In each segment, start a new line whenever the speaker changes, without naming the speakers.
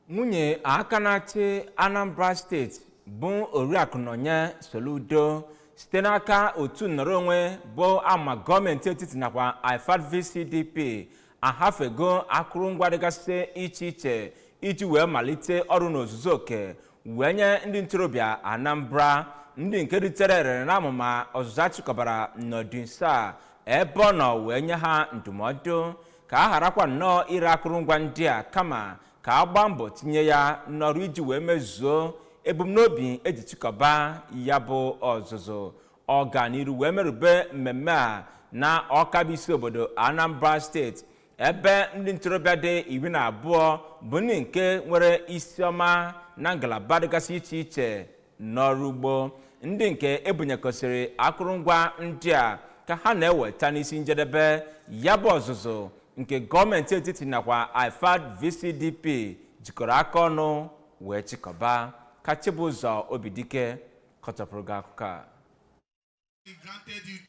Nwunye aka na-achị Anambra Steeti bụ Oriakụ Nonye Soludo, site n'aka otu nnọrọ onwe bụ ama gọọmenti etiti nakwa IFAD VCDP, ahafego akụrụngwa dịgasị iche iche iji wee malite ọrụ n'ozuzu oke wee nye ndị ntorobịa Anambra, ndị nke ritere erere n'amụma ọzụzụ achịkọbara n'ọdịnso a, ebe ọ nọ wee nye ha ndụmọdụ ka a gharakwa nnọọ ire akụrụngwa ndị a, kama ka a gbaa mbọ tinye ya n'ọrụ iji wee mezuo ebumnobi eji chịkọba ya bụ ọzụzụ. Ọganiru wee merube mmemme a na Ọka bụ isi obodo Anambra Steeti, ebe ndị ntorobịa dị 12 bụ ndị nke nwere isi ọma na ngalaba dịgasị iche iche n'ọrụ ugbo, ndị nke ebunyekọsịrị akụrụngwa ndị a ka ha na-eweta n'isi njedebe ya bụ ọzụzụ nke gọọmenti etiti nakwa IFAD VCDP jikọrọ aka ọnụ wee chịkọba. Ka Chibụzọ Obidike kọtọpụrụ gị akụkọ a.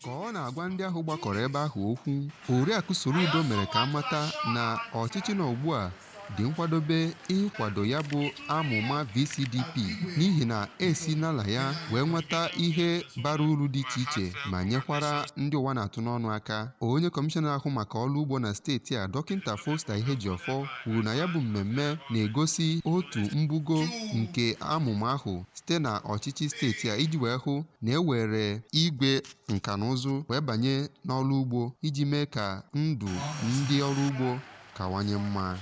Ka ọ na-agwa ndị ahụ gbakọrọ ebe ahụ okwu, Oriakụ Soludo mere ka amata na ọchịchị nọ ugbu a dị nkwadobe ịkwado ya bụ amụma VCDP, n'ihi na esi n'ala ya wee nweta ihe bara uru dị iche iche ma nyekwara ndị ụwa na-atụ n'ọnụ aka. Onye kọmishọna ahụ maka ọrụ ugbo na steeti a, Dọkịta Foster Ihejiọfọ, kwuru na ya bụ mmemme na-egosi otu mbugo nke amụma ahụ site na ọchịchị steeti a, iji wee hụ na e were igwe nka na ụzụ wee banye n'ọrụ ugbo iji mee ka ndụ ndị ọrụ ugbo kawanye mma.